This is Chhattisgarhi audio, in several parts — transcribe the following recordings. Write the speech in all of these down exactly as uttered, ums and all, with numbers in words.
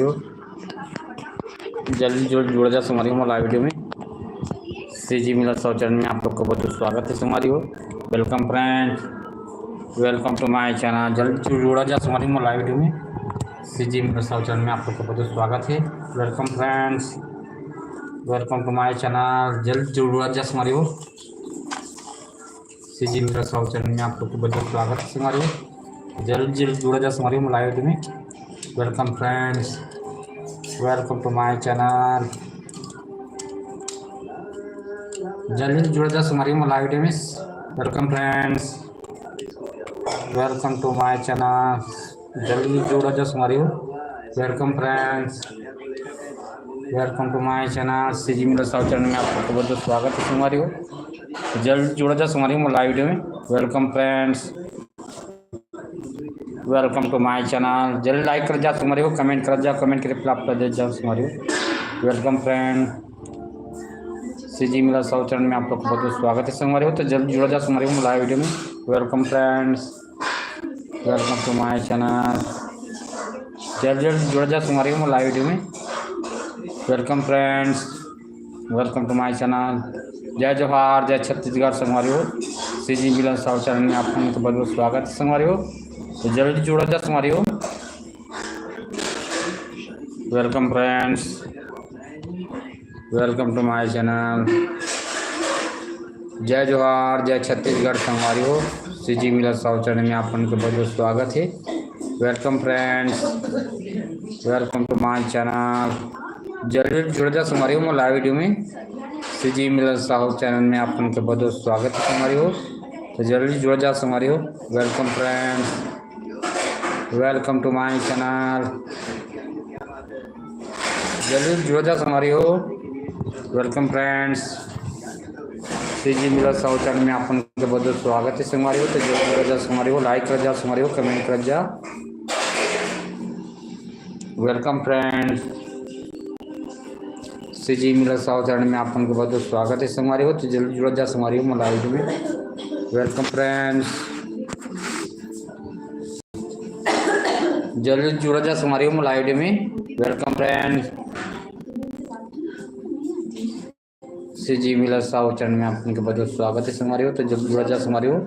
हो। जल्दी जुड़, जुड़ जा संगवारी हो मोर लाइव वीडियो में। सीजी मिला साहू चैनल में आप लोग का बहुत बहुत स्वागत है संगवारी हो। Welcome friends, welcome to my channel। जल्दी जुड़, जुड़ा जा संगवारी हो मोर लाइव वीडियो में। सीजी मिला साहू चैनल में आप लोग का बहुत बहुत स्वागत है। Welcome friends, welcome to my channel। जल्दी जुड़, जुड़ा जा संगवारी हो। सीजी मिला साहू चैनल में आप लोग का बहुत बहुत स्वागत है संगवारी हो। जल्द जल्द जुड़ा जा संगवारी हो लाइव में। Welcome friends, welcome to my channel। जल्द जल्द जुड़ा जा संगवारी हो लाइव में। Welcome friends, welcome to my channel। जल्द जुड़ा जा संगवारी हो। Welcome friends, welcome to my channel। CG मिला साहू चैनल में आप लोग का बहुत बहुत स्वागत है संगवारी हो। जल्द जुड़ा जा संगवारी हो लाइव वीडियो में। Welcome friends, welcome to my channel। जल्द लाइक कर जा संगवारी हो, कमेंट कर जा, कमेंट के रिप्लाई आप दे जा संगवारी हो। Welcome friend, सीजी मिला साहू चैनल में आप लोग का बहुत बहुत स्वागत है संगवारी हो। तो जल्द जुड़ा जा संगवारी हो लाइव वीडियो में। Welcome friends, welcome to my channel। जल्द जल्द जुड़ा जा संगवारी हो लाइव वीडियो में। Welcome friends, welcome to my channel। जय जोहार, जय छत्तीसगढ़ संगवारी हो। सीजी मिला साहू चैनल में आप लोग का बहुत बहुत स्वागत है संगवारी हो। तो जल्दी जुड़ा जा संगवारी हो। Welcome friends, welcome to my channel। जय जोहार, जय छत्तीसगढ़ संगवारी हो। सीजी मिला साहू चैनल में आप लोग का बहुत बहुत स्वागत है। Welcome friends, welcome to my channel। जल्दी जुड़ जा संगवारी हो मोर लाइव वीडियो में। सीजी मिला साहू चैनल में आप लोग का बहुत बहुत स्वागत है संगवारी हो। तो जल्दी जुड़ जा संगवारी हो। Welcome friends, welcome to my channel। जल्दी जुड़ जा संगवारी हो। Welcome friends, सीजी मिला साहू चैनल में आप लोग का बहुत बहुत स्वागत है संगवारी हो। तो जल्दी जुड़ जा संगवारी हो, लाइक कर जा संगवारी हो, कमेंट कर जा। Welcome friends, सीजी मिला साहू चैनल में आप लोग का बहुत बहुत स्वागत है संगवारी हो। तो जल्दी जुड़ा जा संगवारी हो मोर लाइव में। Welcome friends, जल्दी जुड़ा जा संगवारी हो मोर लाइव में। Welcome friends, सीजी मिला साहू चैनल में आप लोग का बहुत बहुत स्वागत है संगवारी हो। तो जल्दी जुड़ा जा संगवारी हो।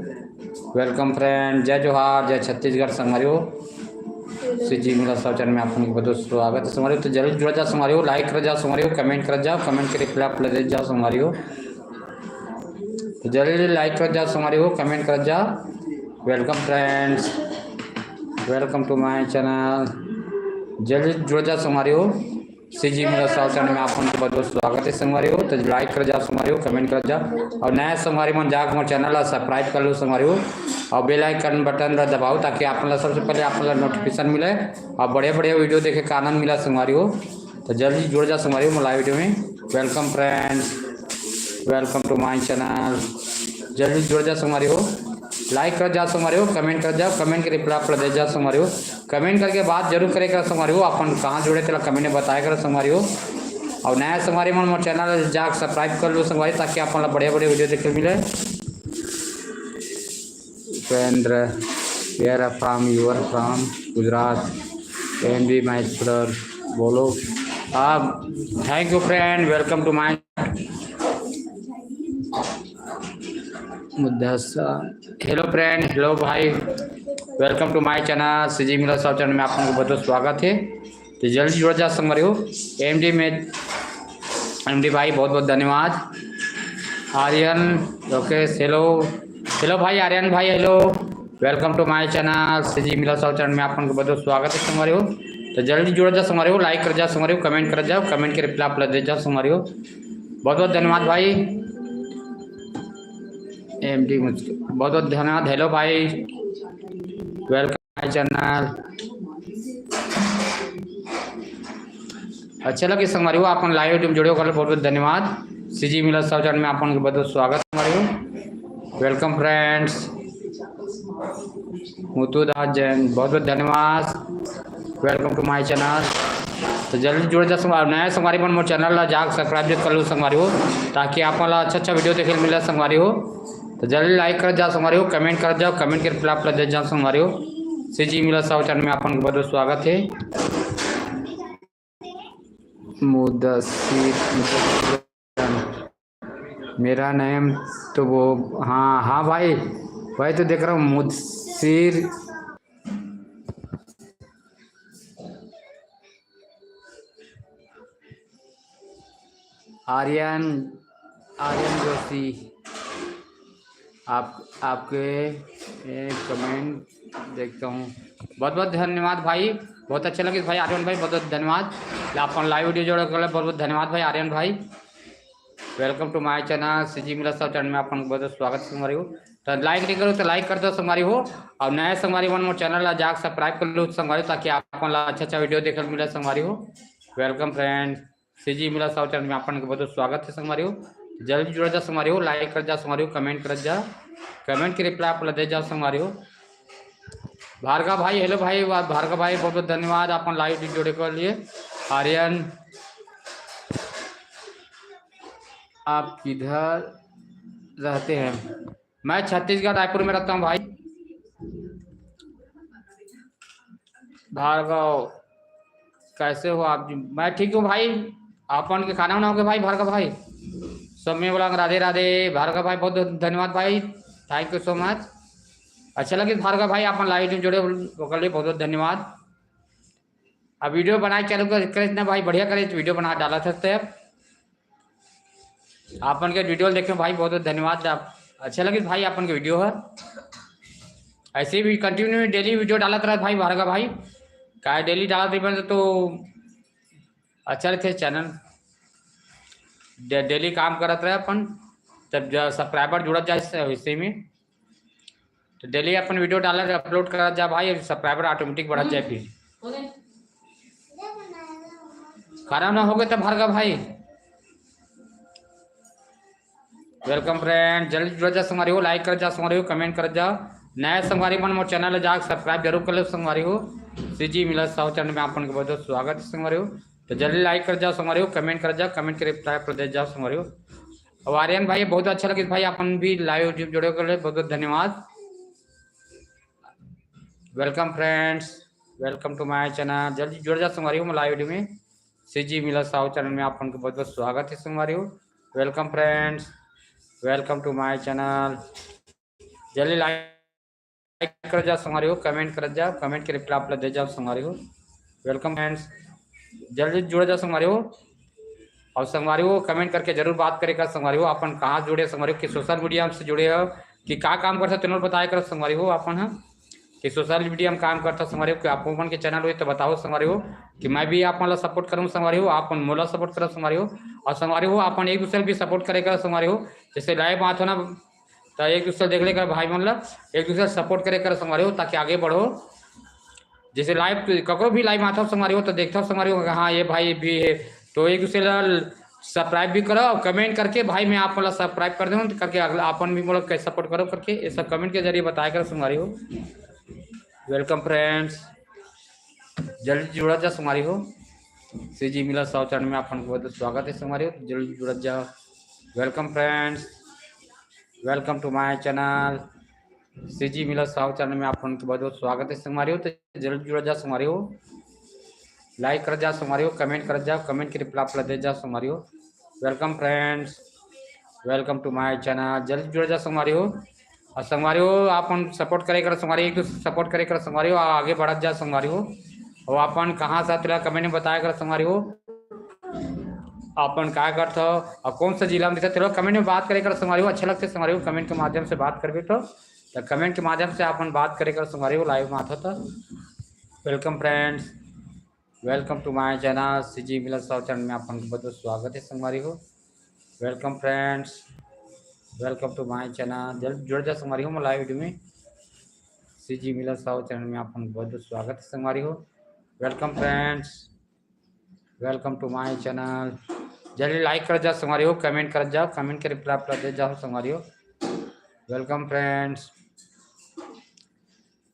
Welcome friend, जय जोहार, जय छत्तीसगढ़ संगवारी हो। सीजी मिला साहू चैनल में आप लोग का बहुत बहुत स्वागत है संगवारी हो। तो जल्दी जुड़ा जा संगवारी हो, लाइक कर जा संगवारी हो, कमेंट कर जा, कमेंट के रिप्लाई आप लोग दे जा संगवारी हो। तो जल्दी लाइक कर जा संगवारी हो, कमेंट कर जा। Welcome friends, welcome to my channel। जल्दी जुड़ जा संगवारी हो। सीजी मिला साहू चैनल में आप लोग का बहुत बहुत स्वागत है संगवारी हो। तो लाइक कर जा संगवारी हो, कमेंट कर जा, और नया संगवारी मन जाके मोर चैनल ला सब्सक्राइब कर लो संगवारी हो, और बेल आइकन बटन ला दबाओ, ताकि आप लोग सबसे पहले आप लोग नोटिफिकेशन मिले और बढ़िया बढ़िया वीडियो देखे का आनंद मिला संगवारी हो। तो जल्दी जुड़ जा संगवारी हो मोर लाइव वीडियो में। Welcome friends, welcome to my channel। जल्दी जुड़ जा संगवारी हो, लाइक कर जा संगवारी हो, कमेंट कर जा, कमेंट के रिप्लाई आप लोग दे जा संगवारी हो। कमेंट करके बात जरूर करे कर संगवारी हो, अपन कहाँ जुड़े तेला कमेंट में बताया कर संगवारी हो। और नया संगवारी मन मोर चैनल जाके सब्सक्राइब कर लो संगवारी, ताकि आप लोग बढ़िया बढ़िया वीडियो देखे मिले। Upendra, where are from, you are from Gujarat, MD Maheshwar, बोलो आप। Thank you friend, welcome to my मुद्दा सा। Hello friend, hello भाई, welcome to my channel। CG मिला साहू चैनल में आप लोगों का बहुत बहुत स्वागत है। तो जल्दी जुड़ जा संगवारी हो। एमडी में एमडी भाई बहुत बहुत धन्यवाद। आर्यन, लोकेश, hello, hello भाई आर्यन भाई, hello, welcome to my channel। CG मिला साहू चैनल में आप लोगों का बहुत बहुत स्वागत है संगवारी हो। तो जल्दी जुड़ जा संगवारी हो, लाइक कर जा संगवारी हो, कमेंट कर जाओ, कमेंट के रिप्लाई आप लोग दे जाओ संगवारी हो। बहुत बहुत धन्यवाद भाई। एमडी मुझ बहुत बहुत धन्यवाद। Hello भाई, welcome my channel। अच्छा लगे संगवारी हो, आप लोग लाइव टीम जुड़े हो, बहुत बहुत धन्यवाद। सीजी मिला साहू चैनल में आप लोगों का बहुत बहुत स्वागत संगवारी हो। Welcome friends। मुतु दास जैन, बहुत बहुत धन्यवाद। Welcome to my channel। तो जल्दी जुड़ जा संगवारी, नया संगवारी मन मोर चैनल ला जाके सब्सक्राइब कर लो संगवारी हो, ताकि आप मन ला अच्छा अच्छा वीडियो देखे मिले संगवारी हो। तो जल्दी लाइक कर जा संगवारी हो, कमेंट कर जाओ, कमेंट के रिप्लाई आप लोग दे जाओ संगवारी हो। सीजी मिला साहू चैनल में आप लोगों का बहुत बहुत स्वागत है। मुदस्सिर, मेरा नेम तो वो, हाँ, हाँ भाई, वही तो देख रहा हूँ, मुदस्सिर। आर्यन, आर्यन जोशी, आप, आपके, ए, कमेंट देखता हूँ। बहुत बहुत धन्यवाद भाई, बहुत अच्छा लगे भाई आर्यन भाई, बहुत बहुत धन्यवाद। अपन लाइव वीडियो जोड़े के लिए बहुत बहुत धन्यवाद भाई आर्यन भाई। Welcome to my channel, CG मिला साहू चैनल में अपन बहुत बहुत स्वागत है संगवारी हो। तो लाइक नहीं करो तो लाइक कर दो संगवारी हो, और नया संगवारी मन मोर चैनल ला जाके सब्सक्राइब कर लो संगवारी हो, ताकि आप मन ला अच्छा अच्छा वीडियो देखे मिले संगवारी हो। Welcome friend, सीजी मिला साहू चैनल में अपन के बहुत बहुत स्वागत है संगवारी हो। जल्दी जुड़ जा संगवारी हो, लाइक कर जा संगवारी हो, कमेंट कर जा, कमेंट के रिप्लाई आप ला दे जाओ संगवारी हो। भार्गव भाई, हेलो भाई, वा-, भार्गव भाई बहुत बहुत धन्यवाद अपन लाइव जुड़े के लिए। आर्यन, आप किधर रहते हैं? मैं छत्तीसगढ़ रायपुर में रहता हूँ भाई। भार्गव, कैसे हो आप जी? मैं ठीक हूँ भाई, अपन के खाना वाना हो गया भाई भार्गव भाई? सौम्य बोला राधे राधे। भार्गव भाई बहुत बहुत धन्यवाद भाई, thank you so much। अच्छा लगे भार्गव भाई अपन लाइव में जुड़े ओकर लिए बहुत बहुत धन्यवाद। अब वीडियो बनाए चालू कर, करे ना भाई, बढ़िया करे वीडियो बना डाला था। आपन के वीडियो देखे भाई बहुत बहुत धन्यवाद। आप अच्छा लगे भाई आपन के वीडियो है, ऐसे भी कंटिन्यू डेली वीडियो डालत रहे भाई भार्गव भाई, का डेली डालत रहे तो अच्छा रहते चैनल, डेली काम करत रहे अपन, तब सब्सक्राइबर जुड़त जाए इस- इसी में। तो डेली अपन वीडियो डालत अपलोड करत जा भाई, सब्सक्राइबर ऑटोमेटिक बढ़त जाए। फिर खाना ना हो गए तब भार्गव भाई। Welcome friend, जल्दी जुड़ जा संगवारी हो, लाइक कर जा संगवारी हो, कमेंट कर जा। नया संगवारी मन मोर चैनल ला जाके सब्सक्राइब जरूर कर लो संगवारी हो। सीजी मिला साहू चैनल में आपन के बहुत बहुत स्वागत है संगवारी हो। तो जल्दी लाइक कर जा संगवारी हो, कमेंट कर जा, कमेंट के रिप्लाई पर दे जाओ संगवारी हो। और आर्यन भाई बहुत अच्छा लगे भाई, अपन भी लाइव जुड़े कर ले, बहुत बहुत धन्यवाद। Welcome friends, welcome to my channel। जल्दी जुड़ जा संगवारी हो लाइव वीडियो में। सीजी मिला साहू चैनल में आपन के बहुत बहुत स्वागत है संगवारी हो। Welcome friends, welcome to my channel। जल्दी लाइक कर जा संगवारी हो, कमेंट कर जा, कमेंट के रिप्लाई आप ला दे जाओ संगवारी हो। Welcome friends, जल्दी जुड़ जा संगवारी हो। और संगवारी हो कमेंट करके जरूर बात करे कर संगवारी हो, अपन कहाँ जुड़े संगवारी हो, कि सोशल मीडिया से जुड़े हो, कि का काम करते तेनो बताया कर संगवारी हो अपन ह, कि सोशल मीडिया में काम करता संगवारी हो, कि आप मन के चैनल हो तो बताओ संगवारी हो, कि मैं भी आप मन ला सपोर्ट करूँ संगवारी हो, आप मन मोला सपोर्ट करो संगवारी हो। और संगवारी हो अपन एक दूसरे भी सपोर्ट करे कर संगवारी हो, जैसे लाइव बात हो ना, तो एक दूसरे देख लेकर भाई मन ला एक दूसरे सपोर्ट करे कर संगवारी हो, ताकि आगे बढ़ो। जैसे लाइव ककरो भी लाइव आता संगवारी हो तो देखता संगवारी हो, हाँ ये भाई भी है, तो एक दूसरे ला सब्सक्राइब भी करो और कमेंट करके भाई मैं आप वाला सब्सक्राइब कर दूँ करके अगला अपन भी मतलब कैसे सपोर्ट करो करके ये सब कमेंट के जरिए बताया कर संगवारी हो। Welcome friends, जल्दी जुड़ा जा संगवारी हो। सीजी मिला साहू चैनल में अपन बहुत स्वागत है संगवारी हो, जल्दी जुड़ा जा। Welcome friends, welcome to my channel। CG मिला साहू चैनल में आप मन के बहुत बहुत स्वागत है संगवारी हो। तो जल्दी जुड़ जा संगवारी हो, लाइक कर जा संगवारी हो, कमेंट कर जा, कमेंट के रिप्लाई आप ला दे जा संगवारी हो। Welcome friends, welcome to my channel। जल्दी जुड़ जा संगवारी हो। और संगवारी हो आप मन सपोर्ट करे कर संगवारी, एक दूसरे सपोर्ट करे कर संगवारी हो, आगे बढ़त जा संगवारी हो। और आप मन कहाँ से आते कमेंट में बताया कर संगवारी हो। आप मन का करत हो और कौन सा जिला में दिखत हो, कमेंट में बात करे कर संगवारी हो। अच्छा लगते संगवारी हो, कमेंट के माध्यम से बात करबे तो, तो कमेंट के माध्यम से आप मन बात करे कर संगवारी हो, लाइव में आता था। Welcome friends, welcome to my channel। CG मिला साहू चैनल में आप मन के बहुत बहुत स्वागत है संगवारी हो। Welcome friends, welcome to my channel। जल्द जुड़ जा संगवारी हो लाइव वीडियो में। सीजी मिला साहू चैनल में आप मन के बहुत बहुत स्वागत है संगवारी हो। Welcome friends, welcome to my channel। जल्दी लाइक कर जा संगवारी हो, कमेंट कर जा, कमेंट के रिप्लाई आप ला दे जाओ संगवारी हो। Welcome friends,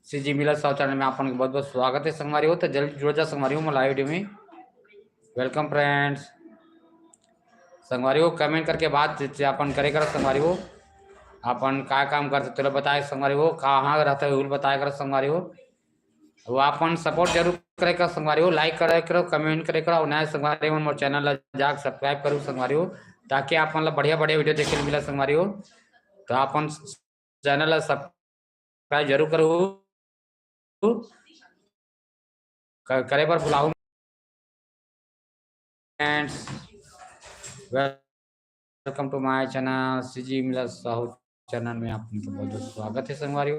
सीजी मिला साहू चैनल में आप मन के बहुत बहुत स्वागत है संगवारी हो। तो जल्दी जुड़ जा संगवारी हो मोर लाइव वीडियो में। Welcome friends, संगवारी हो कमेंट करके बात अपन करे कर संगवारी हो, अपन का काम करते तेला बताए संगवारी हो, कहाँ रहता है वो बताया कर संगवारी हो। वो अपन सपोर्ट जरूर करे करो संगवारी हो, like करे करो, comment करे करो, अउ नया संगवारी मन मोर channel ला जाके subscribe करो संगवारी हो, ताकि आप मन ला बढ़िया बढ़िया video देखे ल मिला संगवारी हो। तो अपन channel ला subscribe जरूर करो, क-, करे बर भुलाहू। Friends, welcome to my channel, CG मिला साहू channel में आप मन के बहुत बहुत स्वागत है संगवारी हो।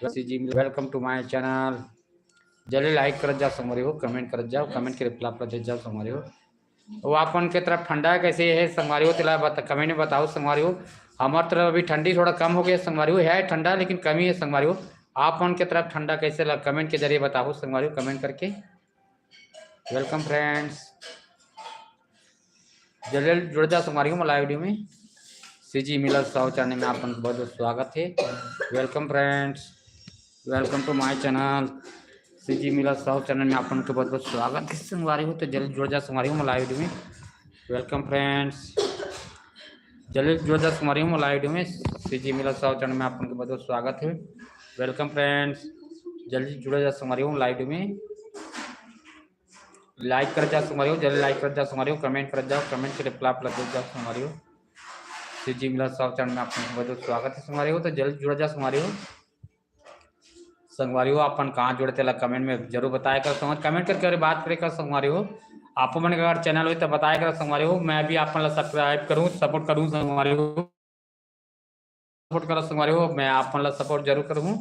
सीजी मिला, welcome to my channel। जल्दी like करत जाओ संगवारी हो, comment करत जाओ, comment के reply पर दे जाओ संगवारी हो। वो आप मन के तरफ ठंडा कैसे है संगवारी हो, तेला बता, comment में बताओ संगवारी हो। हमार तरफ अभी ठंडी थोड़ा कम हो गया संगवारी हो, है ठंडा लेकिन कमी है संगवारी हो। आप मन के तरफ ठंडा कैसे लग, comment के जरिए बताओ संगवारी हो, comment करके। Welcome friends, जल्दी जुड़ जा संगवारी हो मोर live video में। सीजी मिला साहू channel में आप मन के बहुत बहुत स्वागत है। Welcome friends, welcome to my channel। CG मिला साहू channel में आप मन के बहुत बहुत स्वागत है संगवारी हो। तो जल्दी जुड़ जा संगवारी हो मोर live video में। Welcome friends, जल्दी जुड़ जा संगवारी हो मोर live video में। सीजी मिला साहू channel में आप मन के बहुत बहुत स्वागत है। Welcome friends, जल्दी जुड़ जा संगवारी हो live video में। Like कर जा संगवारी हो, जल्दी like कर जा संगवारी हो, comment कर जाओ, comment के reply आप लोग दे जाओ संगवारी हो। सीजी मिला साहू channel में आप मन के बहुत बहुत स्वागत है संगवारी हो। तो जल्दी जुड़ जा संगवारी हो। संगवारी हो, अपन कहाँ जुड़े तेला comment में जरूर बताया कर संगवारी, comment करके अगर बात करे कर संगवारी हो। आप मन के अगर channel हो तो बताया कर संगवारी हो, मैं भी आप मन ला subscribe करूँ, support करूँ संगवारी हो, support करो संगवारी हो, मैं आप मन ला support जरूर करूँ।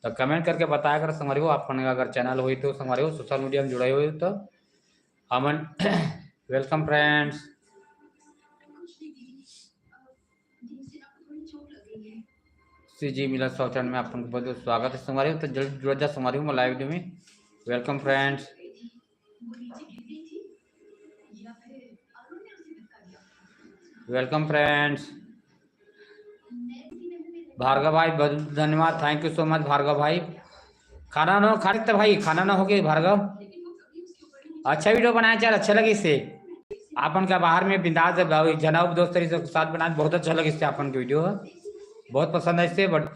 तो comment करके बताया कर संगवारी हो, आप मन का अगर channel होई तो संगवारी हो, social media में जुड़े हुए तो अमन। Welcome friends, सीजी मिला साहू channel में आप मन के बहुत बहुत स्वागत है संगवारी हो। तो जल्दी जुड़ जा संगवारी हो मोर live video में। Welcome friends, welcome friends। Bhargava भाई बहुत धन्यवाद, thank you so much Bhargava भाई। खाना ना खा सकते भाई, खाना ना हो गया भार्गव। अच्छा video बनाया यार, अच्छा लगे इससे। आपन का बाहर में बिंदास है भाई, जना दोस्त तरी से साथ बनाए, बहुत अच्छा लगे इससे आपन के video, बहुत पसंद है इससे। But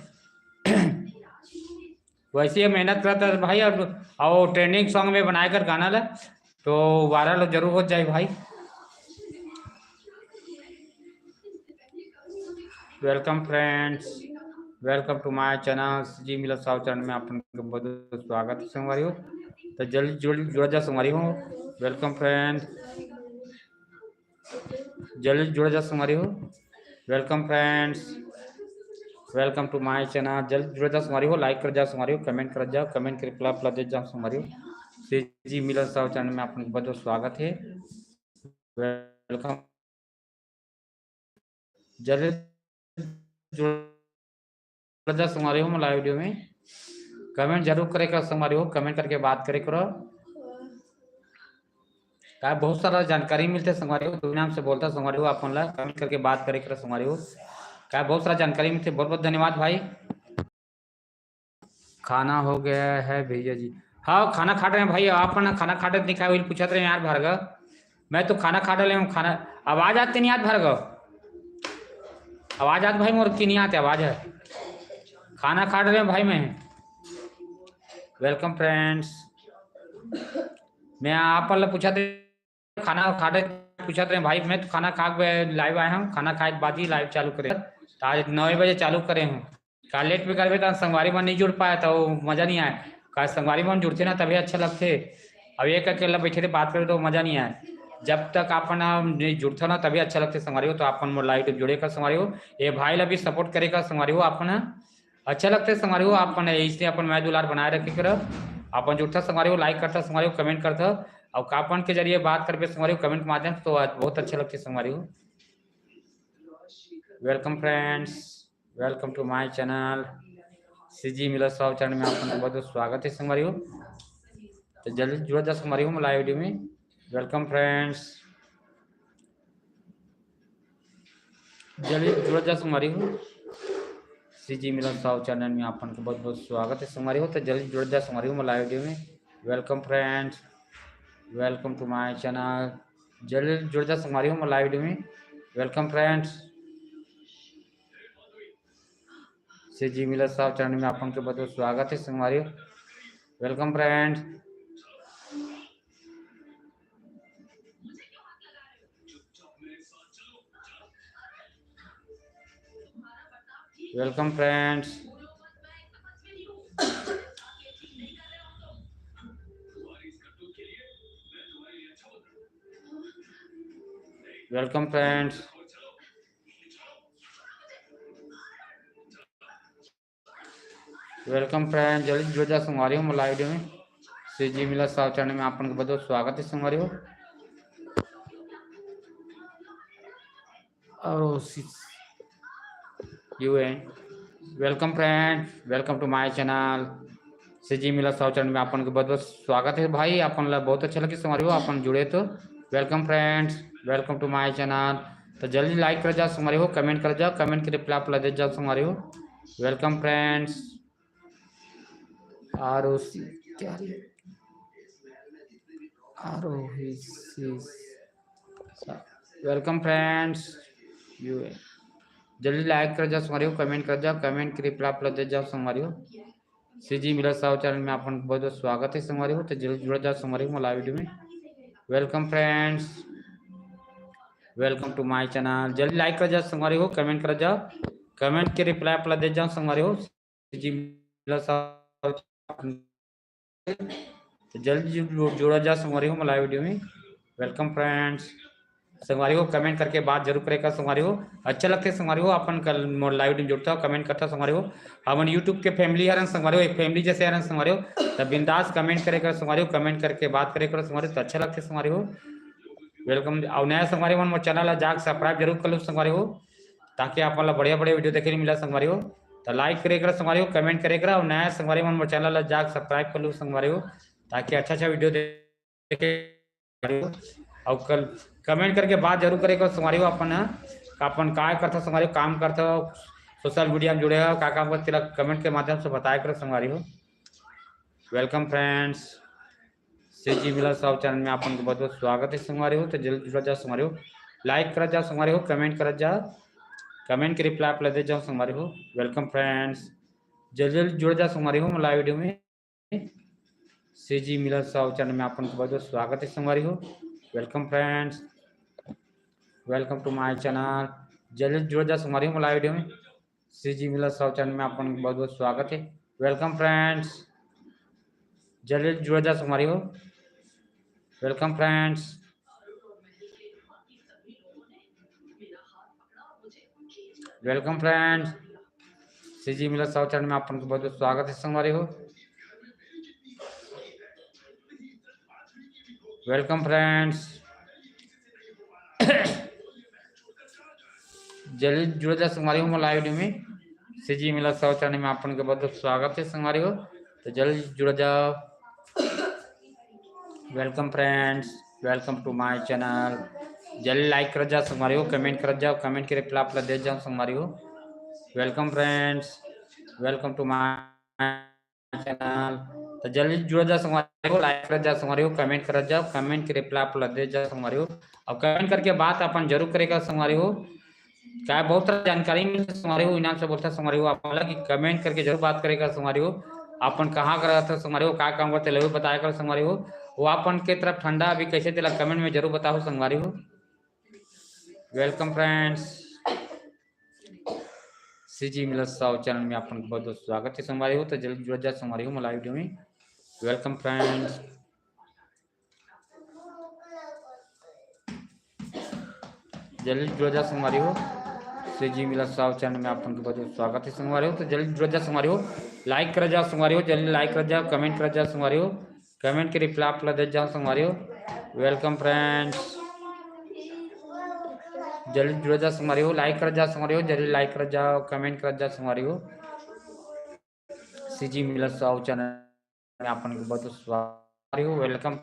वैसे ही मेहनत करता है भाई, और, और trending song में बनाए कर गाना ला तो viral जरूर हो जाए भाई। Welcome friends, welcome to my channel। CG मिला साहू channel में आप मन के बहुत बहुत स्वागत है संगवारी हो। तो जल्दी जुड़, जुड़ जा संगवारी हो। Welcome friends, जल्दी जुड़ जा संगवारी हो। Welcome friends, welcome to my channel। जल्दी जुड़ जा संगवारी हो, like कर जा संगवारी हो, comment कर जा, comment के reply अपला दे जा संगवारी हो। सीजी मिला साहू channel में आप मन के बहुत बहुत स्वागत है। Welcome। जल्दी जुड़ जा संगवारी हो मोर live video में। Comment जरूर करे कर संगवारी हो, comment करके बात करे करो। का बहुत सारा जानकारी मिलते संगवारी हो, दुनिया से बोलता संगवारी हो, आप मन ला comment करके बात करे करो संगवारी हो। का बहुत सारा जानकारी मिलते, बहुत बहुत धन्यवाद भाई। खाना हो गया है भैया जी। हाँ, खाना खा रहे हैं भाई, आप ना खाना खा रहे नहीं खाए, वही पूछत रहे यार भार्गव। मैं तो खाना खा डाले हूँ, खाना, आवाज आते नहीं यार भार्गव, आवाज आत भाई मोर की नहीं आते, आवाज है। खाना खा रहे हैं भाई मैं। Welcome friends, मैं आप ला पूछत रहे, खाना खा रहे, पूछत रहे भाई, मैं तो खाना खा के live आए हूँ, खाना खाए के बाद ही live चालू करे। तो आज नौ बजे चालू करे हूँ, का late भी करबे तो संगवारी मन नहीं जुड़ पाए तो मजा नहीं आए। का संगवारी मन जुड़ते ना तभी अच्छा लगते। अब एक अकेला बैठे थे बात करे तो मजा नहीं आए। जब तक आप मन नहीं जुड़ते ना तभी अच्छा लगते संगवारी हो। तो आप मन मोर live जुड़े कर संगवारी हो, ये भाई ला भी support करे कर संगवारी हो, आप मन अच्छा लगते संगवारी हो, आप मन ऐसे अपन मया दुलार बनाए रखे कर, आप मन जुड़ता संगवारी हो, like करता संगवारी हो, comment करता, और comment के जरिए बात करबे संगवारी हो, comment के माध्यम से तो बहुत अच्छा लगते संगवारी हो। Welcome friends, welcome to my channel। CG मिला साहू channel में आप मन के बहुत बहुत स्वागत है संगवारी हो। तो जल्दी जुड़ जा संगवारी हो live video में। Welcome friends, जल्दी जुड़ जा संगवारी हो। सीजी मिला साहू channel में आप मन के बहुत बहुत स्वागत है संगवारी हो। तो जल्दी जुड़ जा संगवारी हो live video में। Welcome friends, welcome to my channel। जल्दी जुड़ जा संगवारी हो live video में। Welcome friends। श्री जी मिलत साहू चैनल में आप मन के बहुत बहुत स्वागत हे संगवारी हो। Welcome friends, welcome friends, welcome friends। Welcome friend, जल्दी जुड़ जा संगवारी हो मोर live video में। श्री जी मिलत साहू चैनल में आप मन के बहुत बहुत स्वागत हे संगवारी हो। और यू है, welcome friend, welcome to my channel। Shri जी मिलत साहू चैनल में आप मन के बहुत बहुत स्वागत हे भाई। आप मन ला बहुत अच्छा लगे संगवारी हो, आप मन जुड़े तो welcome friends, welcome to my channel। तो जल्दी like कर जा संगवारी हो, comment कर जा, comment के reply आप ला दे जा संगवारी हो। Welcome friends। आरोही क्या रे? आरोही sis। Welcome friends। यू है, जल्दी like कर जा संगवारी हो, comment कर जा, comment के reply आप ला दे जा संगवारी हो। श्री जी मिलत साहू चैनल में आप मन के बहुत बहुत स्वागत हे संगवारी हो। तो जल्दी जुड़ जा संगवारी हो मोर live video में। Welcome friends, welcome to my channel। जल्दी like कर जा संगवारी हो, comment कर जा, comment के reply आप ला दे जा संगवारी हो। श्री जी मिलत साहू, तो जल्दी जु-, जुड़ जा संगवारी हो मोर live video में। Welcome friends। संगवारी हो, comment करके बात जरूर करे कर संगवारी हो। अच्छा लगथे संगवारी हो, आप मन कल मोर live video में जुड़ता हो, comment करता हो संगवारी हो। हमन YouTube के family हरन संगवारी हो, एक family जैसे हरन संगवारी हो। तब बिंदास comment करे कर संगवारी हो, comment करके बात करे कर संगवारी हो, तो अच्छा लगथे संगवारी हो। Welcome। अउ नया संगवारी मन मोर channel ला जाके subscribe जरूर कर लो संगवारी हो, ताकि आप मन ला बढ़िया बढ़िया video देखे ल मिला संगवारी हो। तो like करे कर संगवारी हो, comment करे कर, अउ नया संगवारी मन मोर channel ला जाके subscribe कर लो संगवारी हो, ताकि अच्छा अच्छा video देखे। अउ कल comment करके बात जरूर करे कर संगवारी हो, अपन ह, अपन काय करथो संगवारी हो, काम करथो, social media में जुड़े हो, का काम करथो, तेला comment के माध्यम से बताया करो संगवारी हो। Welcome friends, श्री जी मिलत साहू चैनल में आप मन के बहुत बहुत स्वागत हे संगवारी हो। तो जल्दी जुड़ जा संगवारी हो, like कर जा संगवारी हो, comment कर जा, comment के reply आप ला दे जा संगवारी हो। Welcome friends, जल्दी जल्दी जुड़ जा संगवारी हो मोर live video में। श्री जी मिलत साहू चैनल में आप मन के बहुत बहुत स्वागत हे संगवारी हो। Welcome friends, welcome to my channel। जल्दी जुड़ जा संगवारी हो मोर live video में। श्री जी मिलत साहू चैनल में आप मन के बहुत बहुत स्वागत हे। Welcome friends, जल्दी जुड़ जा संगवारी हो। Welcome friends, welcome friends, Shri जी मिलत साहू चैनल में आप मन के बहुत बहुत स्वागत हे संगवारी हो। Welcome friends, जल्दी जुड़ जा संगवारी हो मोर live video में। श्री जी मिलत साहू चैनल में आप मन के बहुत बहुत स्वागत हे संगवारी हो। तो जल्दी जुड़ जाओ। Welcome friends, welcome to my channel। जल्दी like कर जा संगवारी हो, comment कर जा, comment के reply आप ला दे जा संगवारी हो। Welcome friends, welcome to my channel। तो जल्दी जुड़ जा संगवारी हो, like कर जा संगवारी हो, comment कर जा, comment के reply आप ला दे जा संगवारी हो। अउ comment करके बात अपन जरूर करे कर संगवारी हो, काय बहुत सारा जानकारी मिलथे संगवारी हो, इनाम से बोलथे संगवारी हो, आप मन ला कि comment करके जरूर बात करे कर संगवारी हो, आप मन कहाँ कर रहत हो संगवारी हो, का काम करथे, ला भी बताया कर संगवारी हो, वो आप मन के तरफ ठंडा अभी कैसे तेला comment में जरूर बताओ संगवारी हो। Welcome friends, श्री जी मिलत साहू चैनल में आप मन के बहुत बहुत स्वागत हे संगवारी हो। तो जल्दी जुड़ जा संगवारी हो मोर live video में। Welcome friends, जल्दी जुड़ जा संगवारी हो। श्री जी मिलत साहू चैनल में आप मन के बहुत बहुत स्वागत हे संगवारी हो। तो जल्दी जुड़ जा संगवारी हो, like कर जा संगवारी हो, जल्दी like कर जा, comment कर जा संगवारी हो, comment के reply आप ला दे जा संगवारी हो। Welcome friends, जल्दी जुड़ जा संगवारी हो, like कर जा संगवारी हो, जल्दी like कर जा, comment कर जा संगवारी हो। श्री जी मिलत साहू चैनल में आप मन के बहुत स्वागत हे, welcome।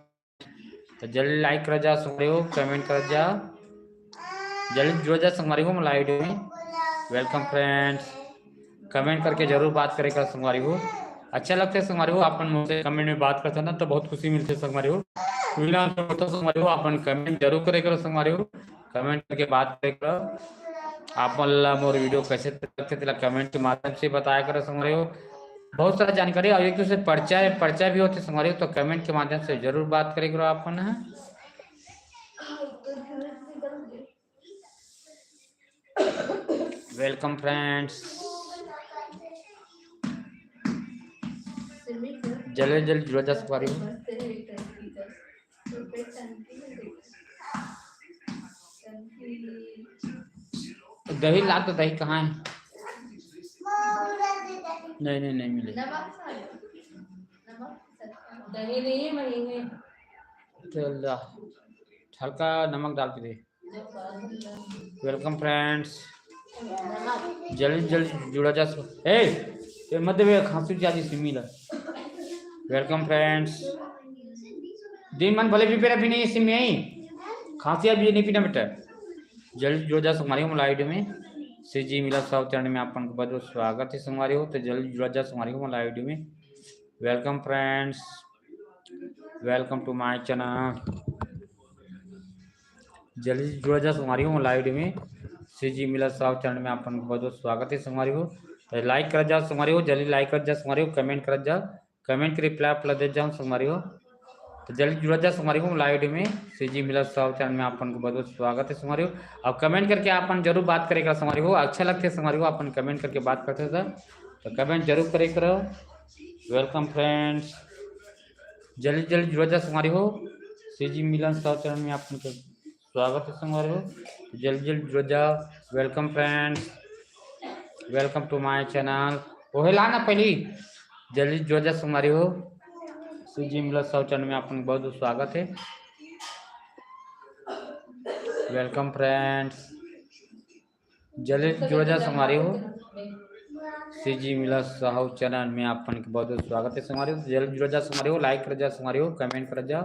तो जल्दी like कर जा संगवारी हो, comment कर जा, जल्दी जुड़ जा संगवारी हो मोर live video में। Welcome friends, comment करके जरूर बात करे कर संगवारी हो। अच्छा लगथे संगवारी हो, आप मन मोर से comment में बात करथे ना तो बहुत खुशी मिलथे संगवारी हो। बिना तो संगवारी हो, आप मन comment जरूर करे करो संगवारी हो, comment करके बात करे करो। आप मन ला मोर video कैसे लगथे, तेला comment के माध्यम से बताया करो संगवारी हो। बहुत सारा जानकारी और एक दूसरे परिचय, परिचय भी होथे संगवारी हो, तो comment के माध्यम से जरूर बात करे करो आप मन ह। Welcome friends, जल्दी जल्दी जुड़ा जा संगवारी हो। दही ला तो, दही कहाँ है? नहीं, नहीं, नहीं मिले। दही नहीं है, वही है। चल ला, हल्का नमक डाल के दे। Welcome friends, जल्दी जल्दी जुड़ा जा। ए, ये मत देवे, खांसी ज्यादा सिमी ला। Welcome friends, दिन मन भले भी पेरा भी नहीं सिमी आई, खांसी अभी नहीं पीना बेटा। जल्दी जुड़ा जा संगवारी हो मोला video में। श्री जी मिला साहू चरण में अपन के बहुत बहुत स्वागत है संगवारी हो। तो जल्दी जुड़ा जा संगवारी हो मोला video में। Welcome friends, welcome to my channel। जल्दी जुड़ा जा संगवारी हो मोला video में। श्री जी मिला साहू चरण में अपन के बहुत बहुत स्वागत है संगवारी हो। तो like कर जा संगवारी हो, जल्दी like कर जा संगवारी हो, comment कर जा, comment के reply आप ला दे जाओ संगवारी हो। तो जल्दी जुड़ा जा संगवारी हो मोला video में। श्री जी मिला साहू चरण में अपन के बहुत बहुत स्वागत है संगवारी हो। और comment करके अपन जरूर बात करे करो संगवारी हो, अच्छा लगथे संगवारी हो अपन comment करके बात करथे तो, तो comment जरूर करे करो। Welcome friends, जल्दी जल्दी जुड़ा जा संगवारी हो। श्री जी मिलन साहू चरण में अपन के स्वागत है संगवारी हो। जल्दी जल्दी जुड़ा जा। Welcome friends, welcome to my channel। ओहे ला ना पहली, जल्दी जुड़ा जा संगवारी हो। श्री जी मिलन साहू चरण में अपन बहुत बहुत स्वागत है। Welcome friends, जल्दी जुड़ा जा संगवारी हो। श्री जी मिला साहू चरण में अपन के बहुत बहुत स्वागत है संगवारी हो। जल्दी जुड़ा जा संगवारी हो, like कर जा संगवारी हो, comment कर जा,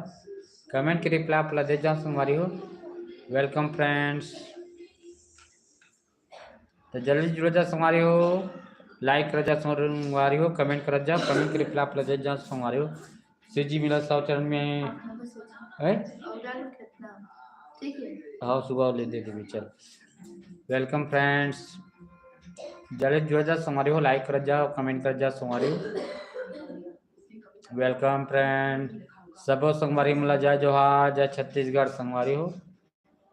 comment के reply आप ला दे जा संगवारी हो। Welcome friends, तो जल्दी जुड़ा जा संगवारी हो, like कर जा संगवारी हो, comment कर जा, comment के reply आप ला दे जा संगवारी हो। श्री जी मिला साहू चरण में है। ठीक है। हाँ, सुबह ले दे देबे, चल। Welcome friends, जल्दी जुड़ा जा संगवारी हो, like कर जा, comment कर जा संगवारी हो। Welcome friend, सबो संगवारी मन ला जय जोहार, जय छत्तीसगढ़ संगवारी हो।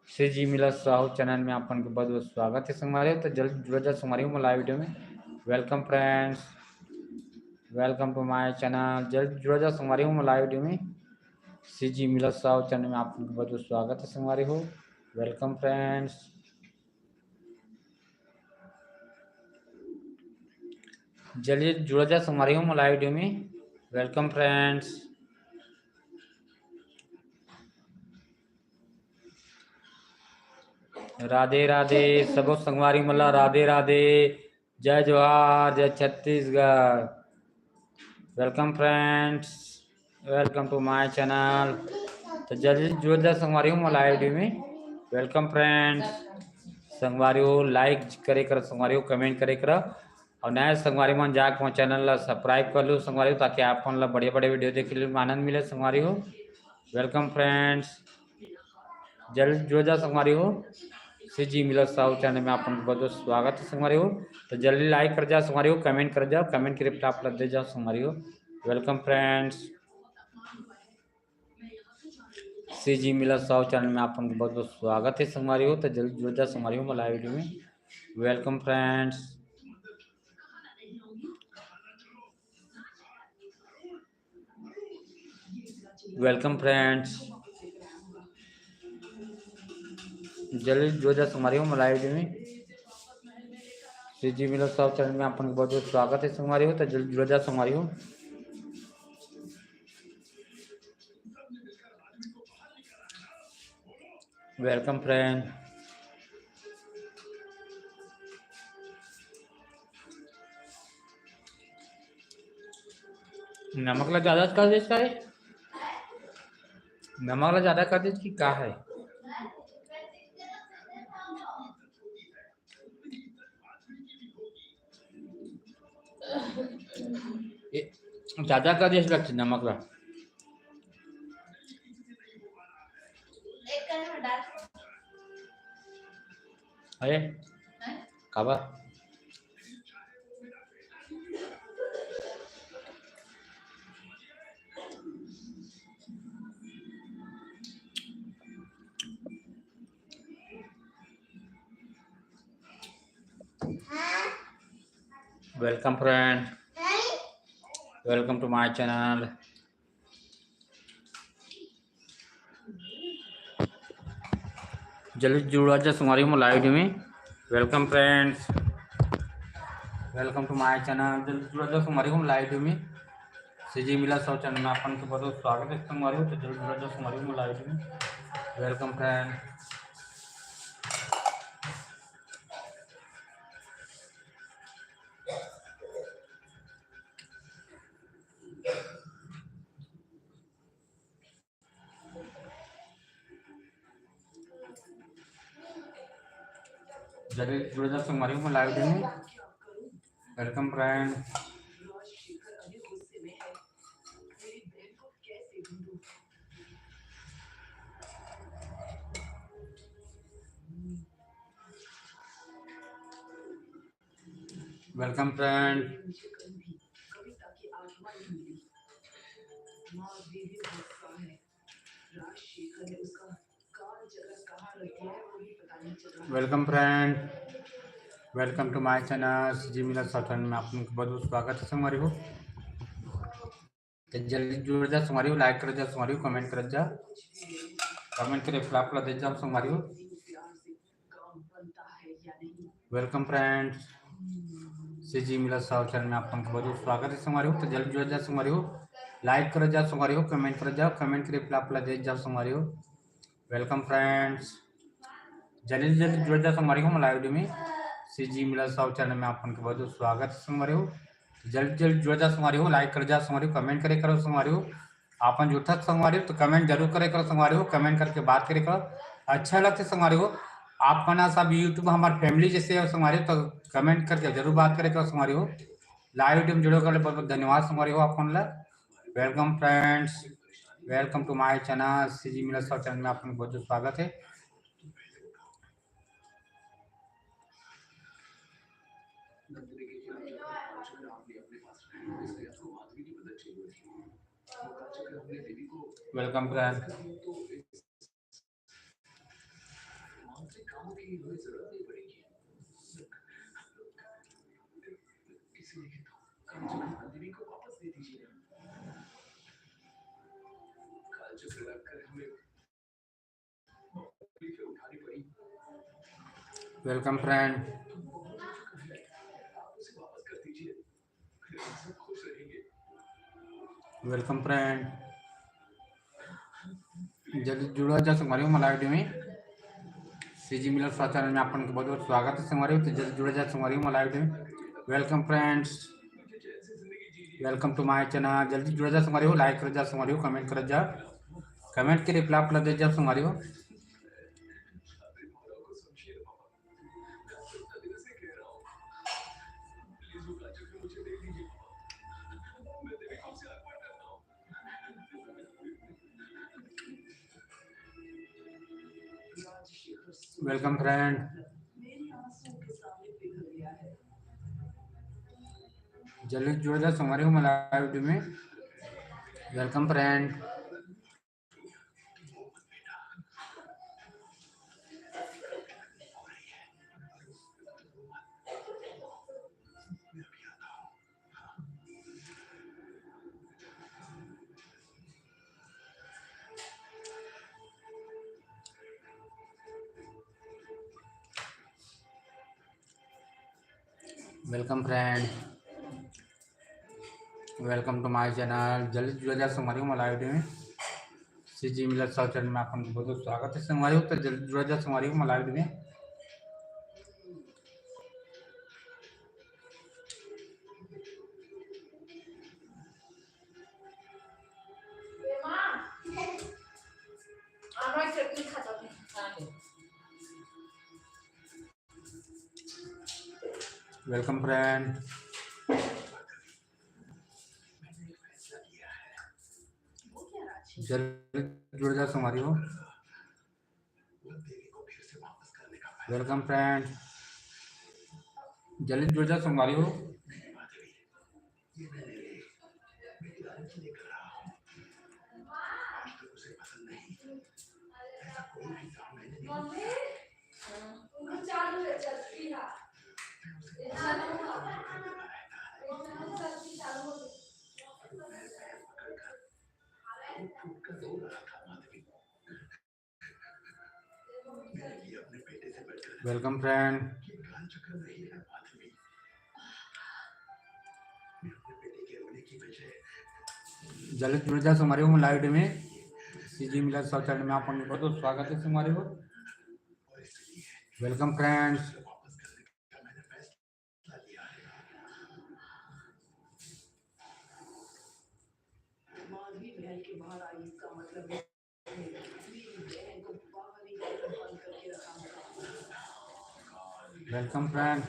श्री जी मिला साहू चरण में अपन के बहुत बहुत स्वागत है संगवारी हो। तो जल्दी जुड़ा जा संगवारी हो मोला video में। Welcome friends, welcome to my channel। जल्दी जुड़ा जा संगवारी हो मोला video में। श्री जी मिला साहू चरण में अपन के बहुत बहुत स्वागत है संगवारी हो। Welcome friends, जल्दी जुड़ा जा संगवारी हो मोला video में। Welcome friends, राधे राधे सबो संगवारी मन ला, राधे राधे, जय जोहार, जय Chhattisgarh. Welcome friends, welcome to my channel। तो जल्दी जुड़ जा संगवारी हो मोला video में। Welcome friends, संगवारी हो like करे कर, संगवारी हो comment करे कर, और नए संगवारी मन जाके मोर channel ला subscribe कर लो संगवारी हो, ताकि आप मन ला बढ़िया बढ़िया video देखे ले आनंद मिले संगवारी हो। Welcome friends, जल्दी जुड़ जा संगवारी हो। श्री जी मिला साहू चरण में अपन बहुत बहुत स्वागत है संगवारी हो। तो जल्दी like कर जा संगवारी हो, comment कर जा, comment के reply आप ला दे जा संगवारी हो। Welcome friends, श्री जी मिला साहू चरण में अपन बहुत बहुत स्वागत है संगवारी हो। तो जल्दी जुड़ जा संगवारी हो मोला video में। Welcome friends, welcome friends, जल्दी जुड़ जा संगवारी हो मोला video में। श्री जी मिला साहू चरण में अपन बहुत बहुत स्वागत है संगवारी हो। तो जल्दी जुड़ जा संगवारी हो। Welcome friend। नमक ला ज्यादा कर दे, का है? नमक ला ज्यादा कर दे कि का है? ए, ज्यादा कर दे लगथे नमक ला। अरे, काबर? Welcome friend, welcome to my channel। जल्दी जुड़ा जा संगवारी हो live में। Welcome friends, welcome to my channel। जल्दी जुड़ा जा संगवारी हो live में। सीजी मिला साहू channel में अपन के बहुत स्वागत है संगवारी हो। तो जल्दी जुड़ा जा संगवारी हो live में। Welcome friend। जल्दी जुड़ जा संगवारी हो live में। Welcome friend। Welcome friend। Welcome friend, welcome to my channel। CG मिला साहू channel में आप लोग का बहुत बहुत स्वागत है संगवारी हो। तो जल्दी जुड़ जा संगवारी हो, like कर जा संगवारी हो, comment कर जा, comment के reply ला दे जा संगवारी हो। Welcome friends, सीजी मिला साहू channel में आप लोग का बहुत बहुत स्वागत है संगवारी हो। तो जल्दी जुड़ जा संगवारी हो, like कर जा संगवारी हो, comment कर जा, comment के reply ला दे जा संगवारी हो। Welcome friends, जल्दी जल्दी जुड़ जा संगवारी हो live में। सीजी मिला साहू channel में आप लोग का बहुत बहुत स्वागत है संगवारी हो। जल्दी जल्दी जुड़ जा संगवारी हो, like कर जा संगवारी हो, comment करे करो संगवारी हो। आपन जुड़त संगवारी हो तो comment जरूर करे करो संगवारी हो, comment करके बात करे करो। अच्छा लगथे संगवारी हो, आप मन सब YouTube हमार family जैसे हो संगवारी हो, तो comment करके जरूर बात करे करो संगवारी हो। Live video में जुड़े के लिए बहुत बहुत धन्यवाद संगवारी हो आप मन ला। Welcome friends, welcome to my channel। CG मिला साहू channel में आप लोग बहुत बहुत स्वागत है। Welcome friend। Welcome friend। Welcome friend, जल्दी जुड़ा जा संगवारी हो live में। सीजी मिला साहू channel में आप लोग का बहुत बहुत स्वागत है संगवारी हो। तो जल्दी जुड़ा जा संगवारी हो live में। Welcome friends, welcome to my channel। जल्दी जुड़ा जा संगवारी हो, like कर जा संगवारी हो, comment कर जा, comment के reply ला दे जा संगवारी हो। Welcome friend, जल्दी जुड़ जा संगवारी हो live में। Welcome friend। Welcome friend, welcome to my channel। जल्दी जुड़ा जा संगवारी हो live में। सीजी मिला साहू channel में आप लोग का बहुत बहुत स्वागत है संगवारी हो। तो जल्दी जुड़ा जा संगवारी हो live में। Welcome friend, जल्दी जुड़ जा संगवारी हो। Welcome friend। जल्दी जुड़ जा संगवारी हो। Welcome friend. जल्दी जुड़ जा संगवारी हो लाइव में। सीजी मिला सब चैनल में आप मन के बहुत स्वागत है संगवारी हो। Welcome friends. Welcome friend.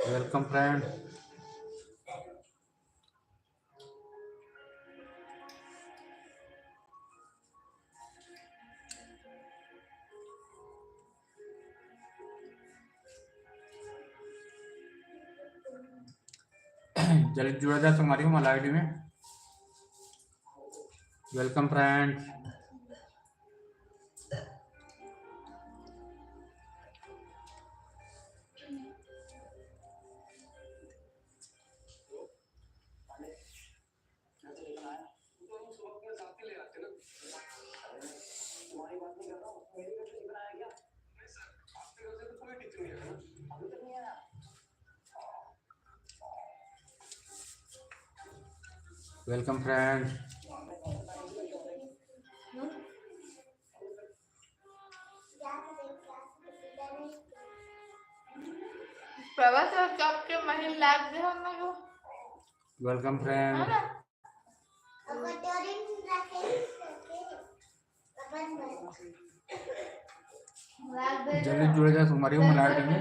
Welcome friend. जल्दी जुड़ा जा संगवारी हो लाइव में। Welcome friends. Welcome friend. Prabha sir, कब के महीन लाग दे हम लोग। Welcome friend. है ना? जल्दी जुड़ जा संगवारी हो लाइव में।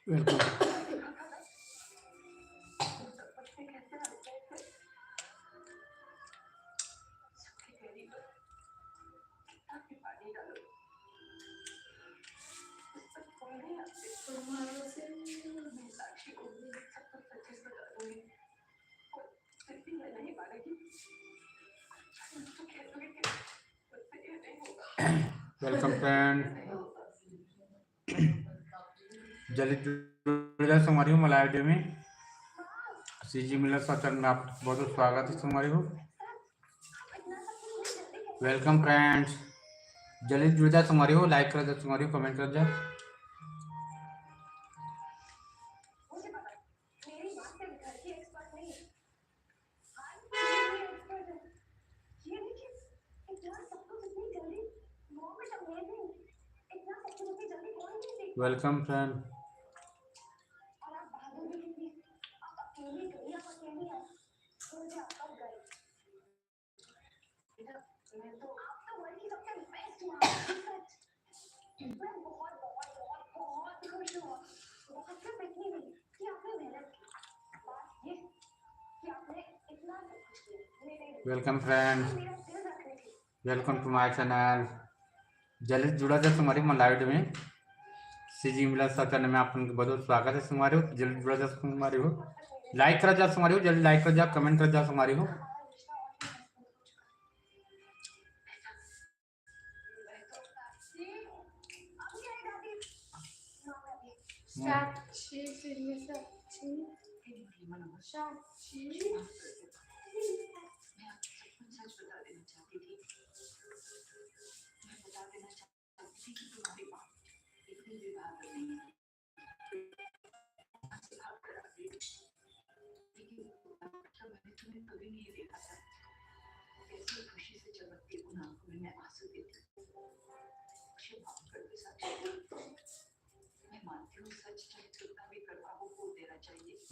Welcome. Welcome friend. जल्दी जुड़ जा संगवारी हो लाइव में। सीजी मिला सब चैनल में आप बहुत स्वागत है संगवारी हो। Welcome friends. जल्दी जुड़ जा संगवारी हो, like कर जा संगवारी हो, comment कर जा। Welcome friend. Welcome friend, welcome to my channel. जल्दी जुड़ा जा संगवारी हो लाइव में। सीजी मिला सब चैनल में आप लोगों का बहुत स्वागत है संगवारी हो। जल्दी जुड़ा जा संगवारी हो, like करा जा संगवारी हो, जल्दी like करा जा, comment करा जा संगवारी हो। साक्षी, साक्षी।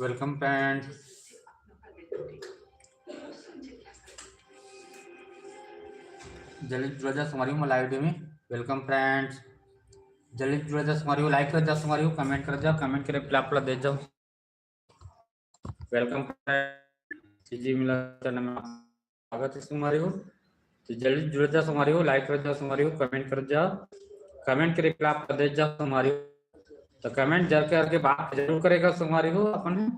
Welcome friends. जल्दी जुड़ जा संगवारी हो live में। Welcome friends. जल्दी जुड़ जा संगवारी हो, like कर जा संगवारी हो, comment कर जा, comment के reply आप ला दे जाओ। Welcome friends. जी मिला चैनल में स्वागत है संगवारी हो। तो जल्दी जुड़ जा संगवारी हो, like कर जा संगवारी हो, comment कर जा, comment के reply आप दे जा संगवारी हो। तो comment जर करके बात जरूर करेगा संगवारी हो अपन।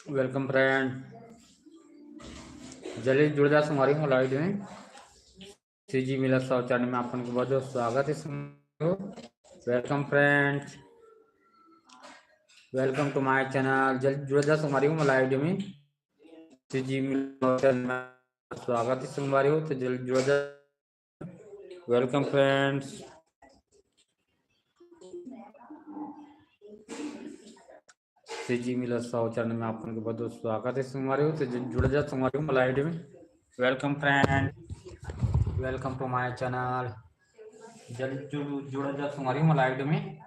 Welcome friend, जल्दी जुड़ जा संगवारी हो live में। सीजी मिला साहू चैनल में अपन के बहुत बहुत स्वागत है संगवारी हो। Welcome friends, welcome to my channel. जल्दी जुड़ जा संगवारी हो live में। सीजी मिला साहू चैनल में स्वागत है संगवारी हो, तो जल्दी जुड़ जा। Welcome friends. सीजी मिला साहू चैनल में अपन के बहुत बहुत स्वागत है संगवारी हो, तो जु-, जुड़ जा संगवारी हो live में। Welcome friend, welcome to my channel. जल्दी जुड़, जुड़ जा संगवारी हो live में।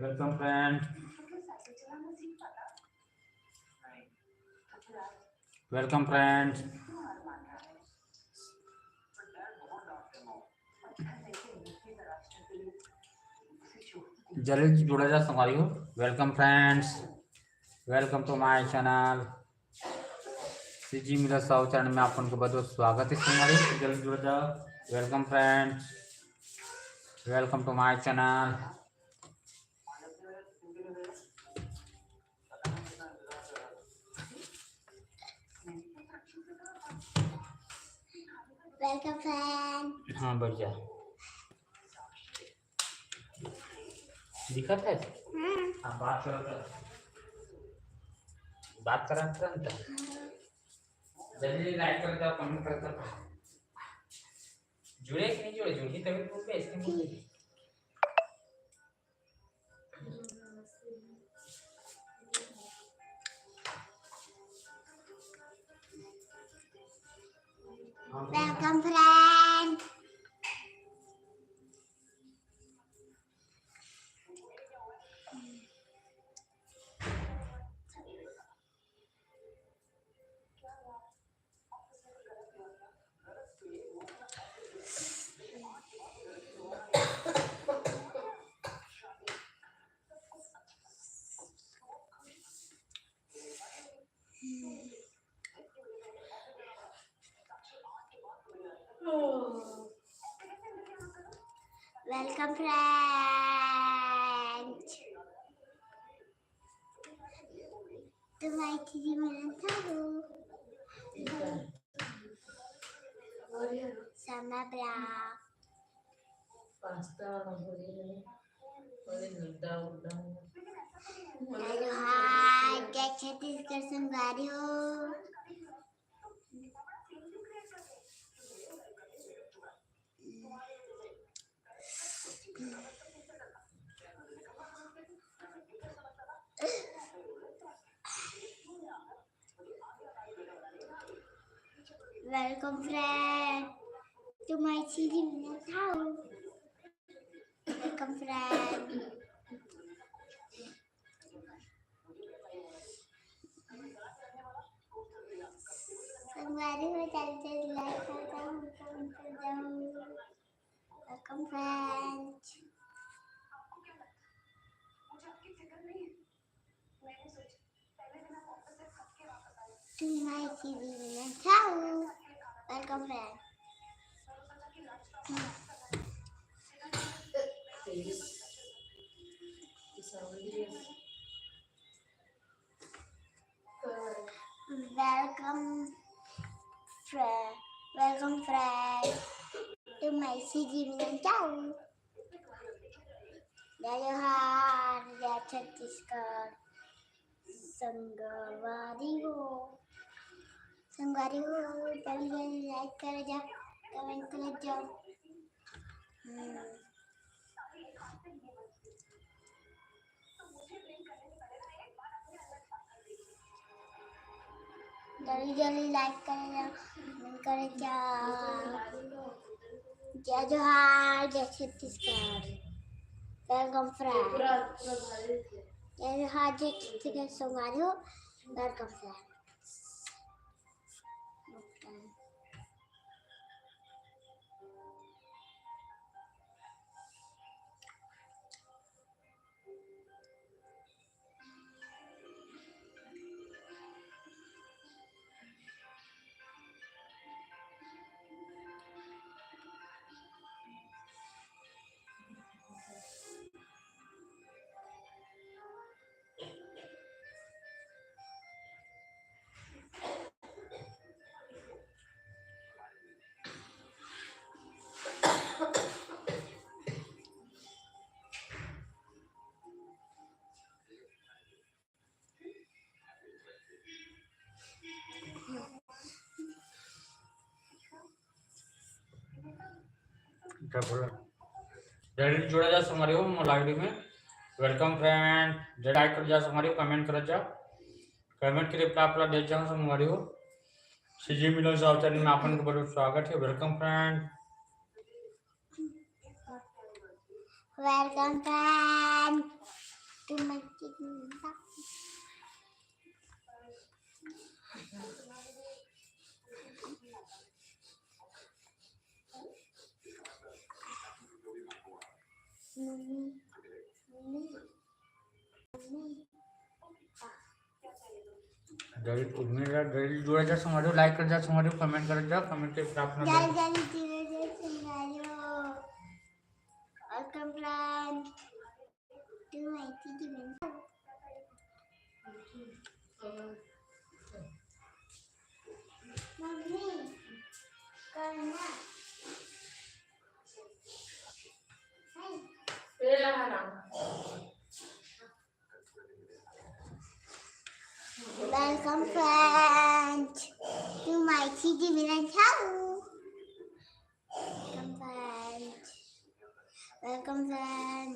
Welcome friend, welcome friend. जल्दी जुड़ा जा संगवारी हो। Welcome friends, welcome to my channel. CG मिला साहू चैनल में अपन के बहुत बहुत स्वागत है संगवारी हो। जल्दी जुड़ जा। Welcome friends, welcome to my channel. Welcome friend. हाँ, बैठ जा। दिखत है? हाँ। हाँ, बात करत रह। बात करत रह ना। जल्दी like कर दो, comment कर दो। जुड़े कि नहीं जुड़े? जुड़ही तभी बोलबे, ऐसे नहीं बोलबे। Welcome friend. Welcome friend. तुम्हारी दीदी मिलन था वो। Sama bra. पास्ता और नूडल्स। अरे नूडल्स, नूडल्स। हेलो, हाय, जय छत्तीसगढ़ संगवारी हो। Welcome friend. तुम्हारी दीदी मिलन था वो। Welcome friend. संगवारी हो, जल्दी जल्दी like कर दो, हमको उनको दो। Welcome friend. तुम्हारी दीदी मिलन था वो। Welcome friend. Welcome, friend. Welcome, friend, to my C G Milan channel. जय जोहार, जय छत्तीसगढ़। संगवारी हो, संगवारी हो, जल्दी जल्दी like कर जा, comment कर जा। हम्म। जल्दी जल्दी like कर जा, comment कर जा। जय जोहार, जय छत्तीसगढ़। Welcome, friend। जय जोहार, जय छत्तीसगढ़, संगवारी हो। Welcome, friend। जल्दी जुड़ा जा संगवारी हो मोर live में। Welcome, friend। जल्दी like कर जा संगवारी हो, comment कर जा। Comment के reply आप ला दे जा संगवारी हो। C G Milan channel में आपन के बहुत स्वागत है। Welcome, friend। Welcome, friend, to my channel. जल्दी जुड़ा जा संगवारी हो, like कर जा संगवारी हो, comment कर जा, comment के प्रार्थना जल्दी जल्दी जुड़ा जा संगवारी हो। Welcome, friend, to my C G Milan. Mummy, करना। Welcome, friend, to my C G Milan channel. Welcome, friend. Welcome, friend.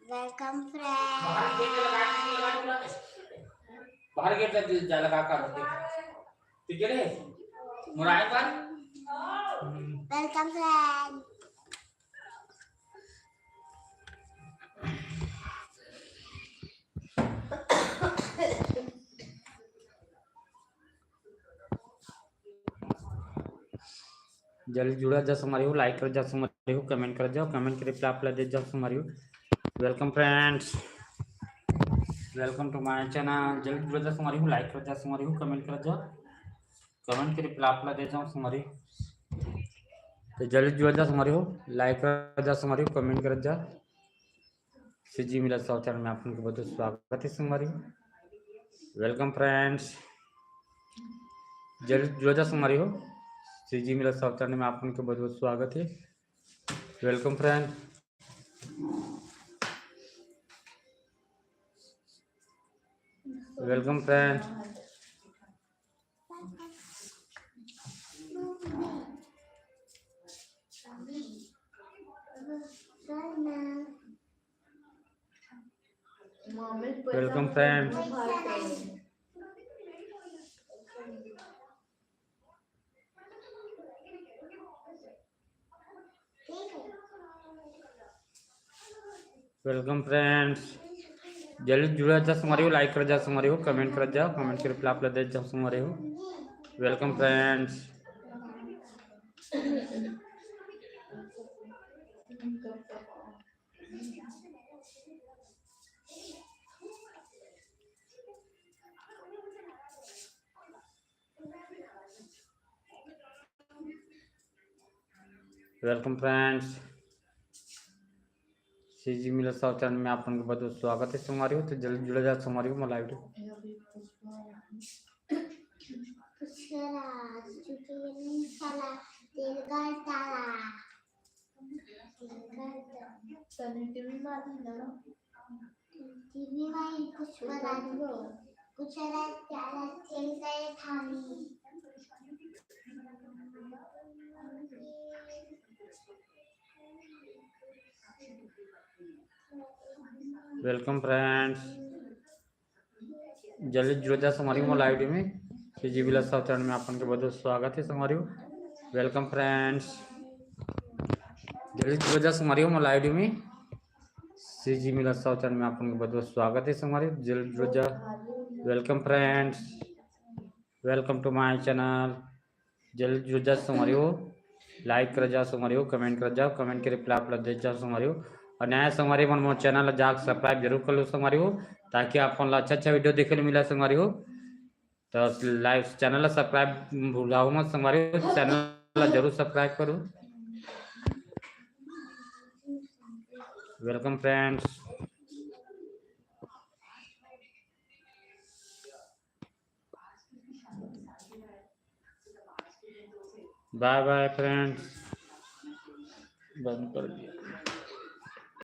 Welcome, friend. बाहर गेट लगा, बाहर गेट लगा, जा लगा कर दे। ठीक है रे? मुराई पर। Welcome, friend. जल्दी जुड़ा जा संगवारी हो, like कर जा संगवारी हो, comment कर जाओ, comment के reply आप ला दे जाओ संगवारी हो। Welcome, friends, welcome to my channel। जल्दी जुड़ा जा संगवारी हो, like कर जा संगवारी हो, comment कर जाओ, comment के reply आप ला दे जाओ संगवारी हो। तो जल्दी जुड़ा जा संगवारी हो, like कर जा संगवारी हो, comment कर जा। C G Milan channel में आप लोग के बहुत स्वागत है संगवारी हो। Welcome, friends। जल्दी जुड़ा जा संगवारी हो। C G Milan channel में आप लोग के बहुत बहुत स्वागत है। Welcome, friend। Welcome, friend। Welcome, friend। Welcome, friends। जल्दी जुड़ा जा संगवारी हो, like कर जा संगवारी हो, comment कर जा, comment के reply आप ला दे जा संगवारी हो। Welcome, friends। Welcome friends, C G मिला साव चैनल में आप मन के बहुत बहुत स्वागत हे संगवारी हो। तो जल्दी जुड़ा जा संगवारी हो, मोर live video। Welcome friends, जल्दी जुड़ जा संगवारी हो मोर live video में। C G मिला साव चैनल में आप मन के बहुत बहुत स्वागत हे संगवारी हो। Welcome friends, जल्दी जुड़ जा संगवारी हो मोर live video में। C G मिला साव चैनल में आप मन के बहुत बहुत स्वागत हे संगवारी हो। जल्दी जुड़ जा। Welcome friends, welcome to my channel। जल्दी जुड़ जा संगवारी हो, like कर जाओ संगवारी हो, comment कर जाओ, comment के reply आप ला दे जाओ संगवारी हो। और नया संगवारी मन मोर चैनल ला जाके subscribe जरूर कर लो संगवारी हो, ताकि आप मन ला अच्छा अच्छा video देखे ला मिला संगवारी हो। तो live चैनल ला subscribe भुलाओ मत संगवारी हो, चैनल ला जरूर subscribe करो। Welcome friends। Bye bye friends। बंद कर दिया।